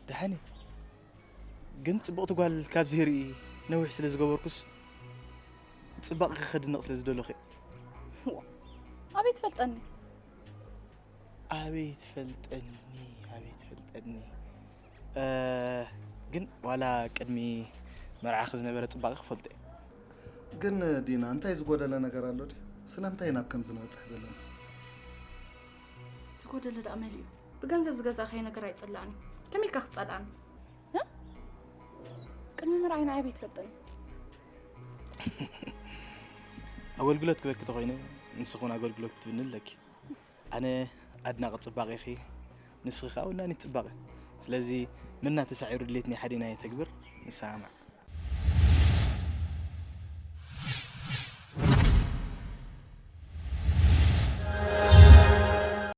ደሓን እየ። ግን ጽብቕቲ ጓል ካብ ዝርኢ ነዊሕ ስለ ዝገበርኩስ ጽባቕኺ ከድንቕ ስለ ዝደለኹ እየ። ዋ፣ ኣበይ ትፈልጠኒ? ኣበይ ትፈልጠኒ ኣበይ ትፈልጠኒ። እ፣ ግን ዋላ ቅድሚ መርዓኺ ዝነበረ ጽባቐ ክፈልጦ እየ። ግን ዲና፣ እንታይ ዝጎደለ ነገር ኣሎ ድዩ? ስለምንታይ ናብ ከምዚ ንበፅሕ ዘለና? ዝጎደለ ደኣ መሊኡ። ብገንዘብ ዝገዛእካዮ ነገር ኣይጽላእን እዩ። ከመይ ኢልካ ክትጸልኣኒ? እ? ቅድሚ ምርዓይ ንዓይ ኣበይ ትፈልጠኒ? ኣገልግሎት ክበኪ ተኾይነ ንስኺ እውን ኣገልግሎት ትብኒ ኣለኪ። ኣነ ኣድናቂ ጽባቐኺ፣ ንስኺ ከዓ ወናኒት ጽባቐ። ስለዚ መና ተሳዒሩ ድሌት ናይ ሓዲና የተግብር፣ ንሰማማዕ።